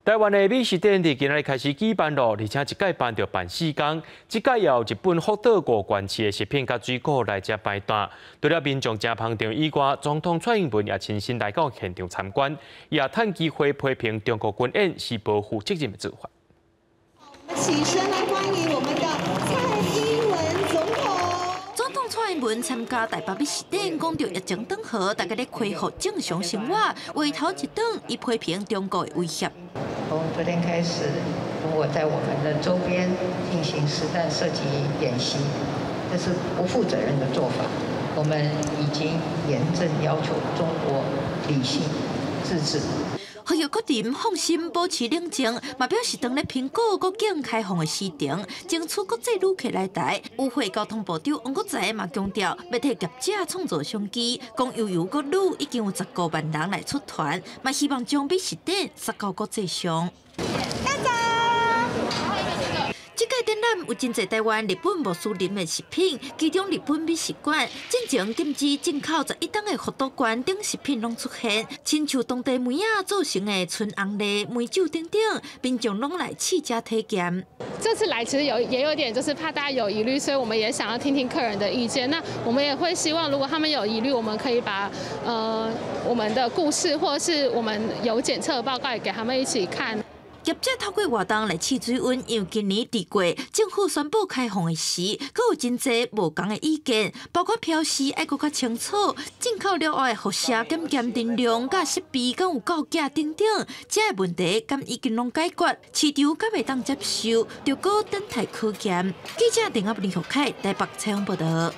台灣的美食展佇今仔日開始舉辦囉，而且一屆辦著辦四工，這屆也有日本福島五縣市的食品佮水果來遮擺檔。除了民眾誠捧場以外，總統蔡英文也親身來到現場參觀，也趁機會批評中國軍演是無負責任的做法。起身來歡迎我們的蔡英文總統。總統蔡英文參加台北美食展，講著疫情轉好，大家咧恢復正常生活。話頭一轉，伊批評中國的威脅。從昨天開始，中國在我們的周邊進行實彈射擊演習，這是不負責任的做法。我們已經嚴正要求中國理性自制。呼籲國人放心，保持冷靜，嘛表示當咧評估國境開放的時程，爭取國際旅客來台。與會交通部長王國材嘛強調，欲替業者創造商機，講悠遊國旅已經有15萬人來出團，嘛希望將美食展殺到國際上。這屆展覽有真濟台灣、日本穆斯林的食品，其中日本美食館進前禁止進口11噸的福島縣等食品攏出現，親像當地梅仔做成的春紅麗、梅酒等等，民眾攏來試食體驗。這次來其實也有點就是怕大家有疑慮，所以我們也想要聽聽客人的意見。那我們也會希望，如果他們有疑慮，我們可以把我們的故事或是我們有檢測報告也給他們一起看。業者透過活動來試水溫，因為今年佇過政府宣布開放的時，閣有真濟無仝的意見，包括標示愛閣較清楚，進口了後的輻射檢驗定量、佮設備敢有夠寄等等，這个問題敢已經攏解決，市場敢會當接受，著閣等待考驗。記者鄧阿林學凱台北採訪報導。